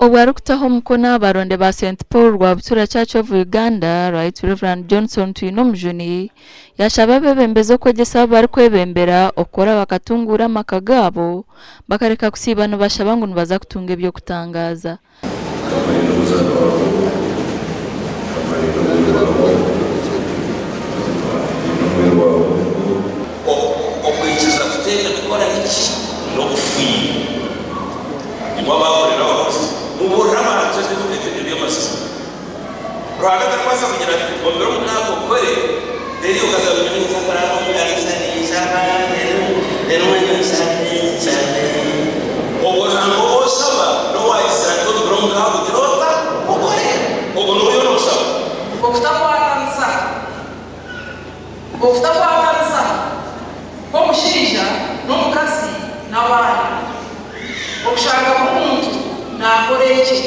Obwo arikutaho omukono aha baronde ba St Paul Rwabutura Church of Uganda, Right Rev Johnson Twinomujuni yashaba abebembezi okwegyesa abu barikwebembera okukora bakatunguura amaka gaabo bakareka kusiiba nibashaba ngu nibaza kutunga eby'okutangaaza. Okwikiriza kutaine kukora niki? N'obufiire. Imwe abaakorera abakozi, mubuurire abantu eby'amazima. Ruhanga tarikubaasa kugira ati, Omu biro mukaaga okore, reero iwe okaza ngu nyowe ninza kuraara omu kanisa ninshabe, reero mbwenu nshabe, nshabe. Ogwo Ruhanga ou oshaba n'ou waagizire ati, Omu biro mukaaga ogire ota? Okore. Ogwo niwe oriyo nooshaba. Okutakwatanisa. Okutakwatanisa kw'omushaija n'omukazi n'abaana. Okushanga buri muntu naakora ekye.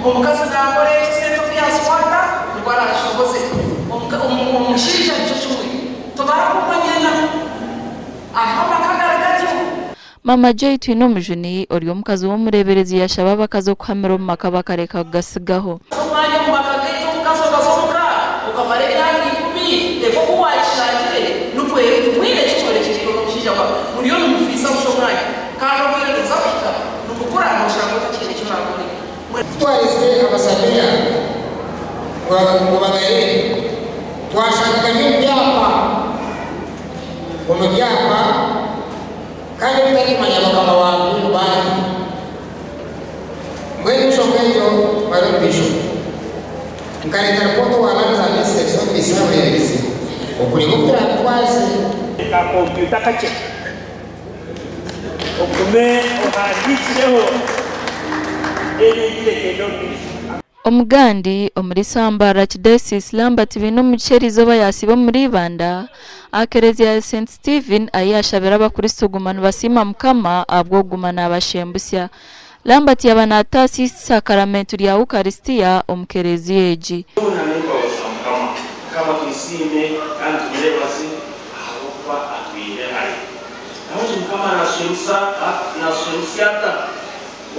Omukazi naakora ekye sente oku yaazikwata nikwo araazishohoze. Omushaija nikyo kimwe. Tibarikumanyana. Hariho amaka agari gatyo. Maama Joy Twinomujuni ori omukazi w'omureeberezi yashaba abakazi okuhamira omu maka bakareka kugasigaho. Omwanya omu maka gaitu omukazi okaza omuka okamara emyaka ikumi eka oku waagishangire nikwo eri timwine eki mworekyereire n'omushaija waawe muriyo nimufiisa busha omwanya kandi obwire nibuza kuhika nimukura nooshanga otakiine eki orakore. Ku twaretsire abasabeya ngu bagareebe, twashanga gari omu byapa omu byapa kandi tutarikumanya bakama baabyo ngu baahi. Mbwenu enshonga egyo twara omu maisho. Nkareeta ripoota owa Lands and Estates Office y'abareeberezi okureeba oku turaabitwaze. Ka kompyuta kakye ogume ohandiikireho ebintu egyenda omu maisho. Omugandi omuri Sambara Archdiocese Lambert Bainomugisha eriizooba yaasiiba omuri Ibanda aha kereziya ya St Stephen ahi yaashabira abakristo kuguma nibasiima Mukama ahabw'okuguma naabashembusya. Lambert yaaba naataasya eisakaramentu rya Ukaristia omu kereziya egi. Byona n'embabazi za Mukama. Mukama tumusiime kandi tumwebaze ahabw'okuba atwire hare. Nahabwekyo Mukama naashemutsya ata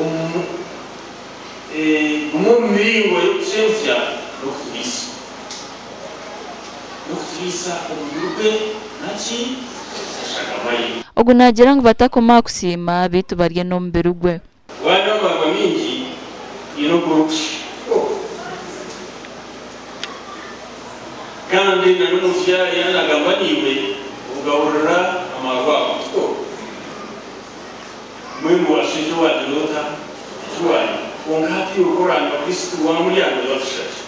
omu Gumwe omu miringo y'okutushemutsya n'okuturiisa. N'okuturiisa omubiri gwe naki? Eshagama ye. Ogu naagira ngu batakoma aha kusiima beitu barye n'omubiri gwe. Waanywa amaarwa maingi, haine oku orikushusha. Kandi na n'omusya yaaba naagamba naiwe, ogahurira amaarwa ago. Mbwenu washaija owagira ota eki wanywa? Kwonka hati iwe ku oranywa Kristo wamurya noza kushusha ki?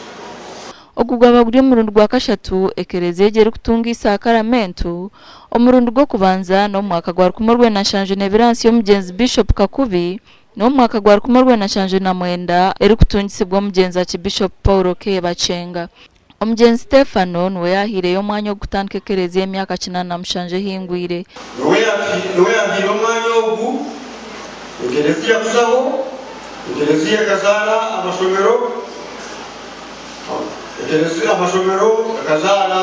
Ogu gwaba guri omurundi gwa kashatu ekereziya egi erikutunga eisakaramentu, omurundi gw'okubanza n'omu mwaka gwa rukumi orwenda nshanju n'ebiri ahansi y'omugyenzi Bishop Kakubi n'omu mwaka gwa rukumi orwenda nshanju na mwenda erikutungisibwa omugyenzi Archbishop Paul K. Bakyenga. Omugyenzi Stefano niwe yaahaireyo omwanya ogu kutandika ekereziya emyaka 87 ehingwire. Niwe yaahaire omwanya ogu ekereziya kuzaho, ekereziya ekazaara amashomero, amashomero gakazaara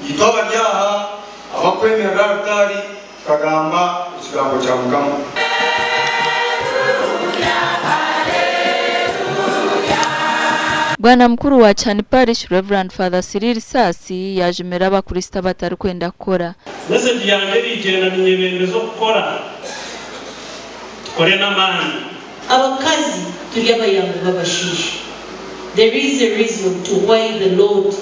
itwe abari aha abarikwemerera aha rutaari tukagamba ekigambo kya Mukama. Bwana mukuru wa Kyani Parish Rev. Father Cyril Saasi yaajumira abakristo abatarikwenda kukora. Mesegi yangye erigyenda ninyebembeza okukora, tukore n'amaani. Abakazi turi abayambi b'abashaija. There is a reason to why the Lord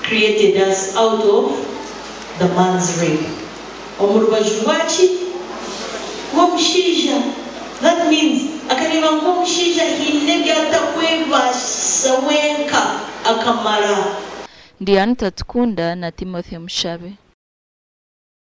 created us out of the man's rib. Omu rubaju rwa ki? Rw'omushaija. That means akareeba ngu omushaija haine ebi atakwebaasa wenka akamara. Ndi Anita Tukunda na Timothy Mushabe.